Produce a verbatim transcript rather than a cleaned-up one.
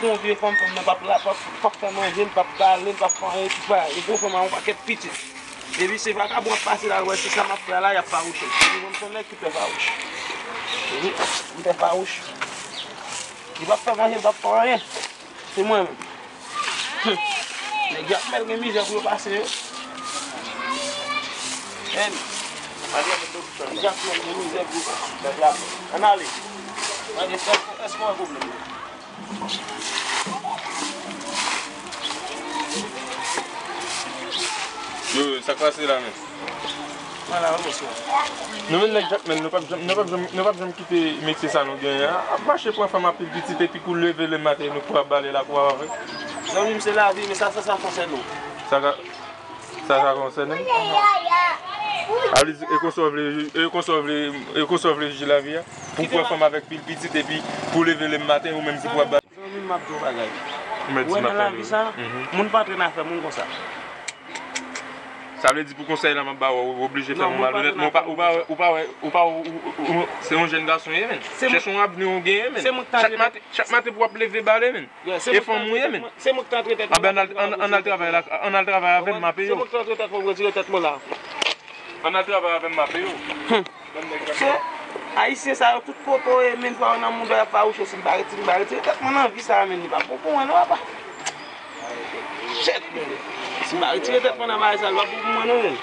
Yon vye fanm, fanm nan p ap la, p ap, p ap fè manje, l p ap bale, l p ap fè anyen, epi pa, epi yon fanm a yon pakèt pitit. Epi se vakabon ap pase la, wè, se sa m ap fè la, y ap fawouche m. Epi mwen, m se yon nèg ki fè fawouch. Epi, m fè fawouch. Li p ap fè manje, li p ap fè anyen. Se mwen menm. Hum. Nèg Jakmèl gen mizè pou yo pase, yo. Hey. Nèg Jakmèl gen mizè pou yo pase. Ann ale. Ann ale, èske, èske w wè pwoblèm nan? Yo, sa k pase la menm? Wala, bonswa. Nou menm nèg Jakmèl, nou p ap janm, nou p ap janm, nou p ap janm kite metye sa nou genyen an. Ap mache pran fanm ak pil pitit epi kou leve lemen maten nou kou ap bale la kou ap avè. Zanmi m, se lavi, men sa, sa, sa konsène w. Sa ka, sa, sa konsène m? A vle di, e konsa w vle, e konsa w vle, e konsa w vle jije lavi a? Pou pran fanm avèk pil pitit epi pou leve lemen maten ou menm ki pou ap bale. Zanmi m, m ap di w bagay. Ou mèt di m ap tande. Ou wè nan lavi sa, moun pa antre nan afè moun konsa. Sa vle di pou konsèy la m ap ba w, ou oblije fè m mal onèt, men ou pa, ou pa wè, ou pa wè, ou pa, ou, ou, ou, se yon jèn gason ye, menn. Chèche yon avni ou genyen, menn. Chak maten, chak maten pou w ap leve bale, menn. E fanm ou ye, menn. Se mwen ki t antre tèt mwen. Anben, ann al, ann, ann al travay la, ann al travay avè m, m a peye w. Se mwen ki t antre tèt mwen, m retire tèt mwen la. Ann al travay avè m, m a peye w. Se Ayisyen sa yo, tout popo yo, menn, fwa yo nan mouda, y ap fawouche, si m pa retire, m pa retire tèt mwen nan vi sa a, menn, li pa bon pou mwen, non, papa. Shit, menn. Si m pa retire tèt mwen nan bagay sa, li pa bon pou mwen, non, menn.